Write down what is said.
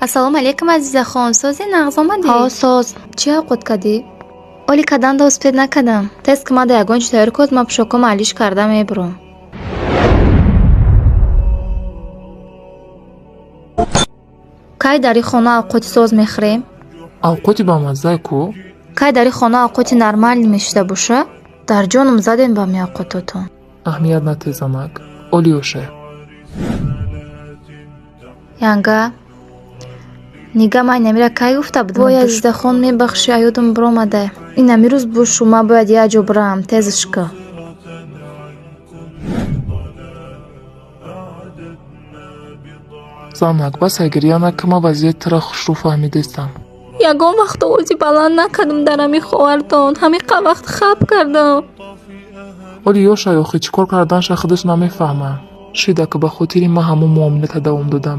Ассалому алайкум, Азизахон, сози, нағз омадӣ? Ҳо, соз. Чӣ авқот кардӣ? Оли каданда успеть накардам. Тез ки мада ягон чи тайёр кун, ман пӯшокҳома алиш карда мебурам. Кай дар ин хона авқоти соз мехӯрем? Авқоти бамаззае ку? Кай дар ин хона авқоти нормалӣ мешида боша? Дар ҷоном задем ба ми авқототон. Аҳамият натеҳ, занак, оли ёше. Янга, нига, ман инамира кай гуфта будам? Вой, Азизахон, мебахшӣ, аёдам биромада. Инами рӯз бушу, ман бояд як ҷо бирам, тезш ку. Занак, бас гирья накун, ман вазъияти туро хушрӯ фаҳмидестам. Ягон вақт овози баланд накардам дар ҳами ховартон, ҳамиқа вақт хаб кардам. Оли ёшай, охи чӣ кор карданша худаш намефаҳмад. Шида, ки ба хотири ман ҳамон муомилата давом додам.